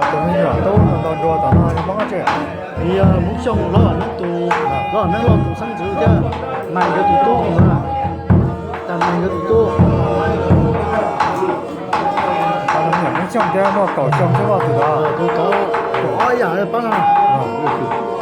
Tus me nyuam tub nto nruas tom no yog Hmoob dab tsi? Yog Hmoob Xyooj, Lob Neeb tus, Lob Neeb Lauj tus xeeb ntxwv thiab Maiv nkawd tus tub ntawd, Maiv nkawd tus tub. Hmoob Xyooj thiab muaj kaum xyoo thiab tus tod, tus tod kaum ob yam pab no.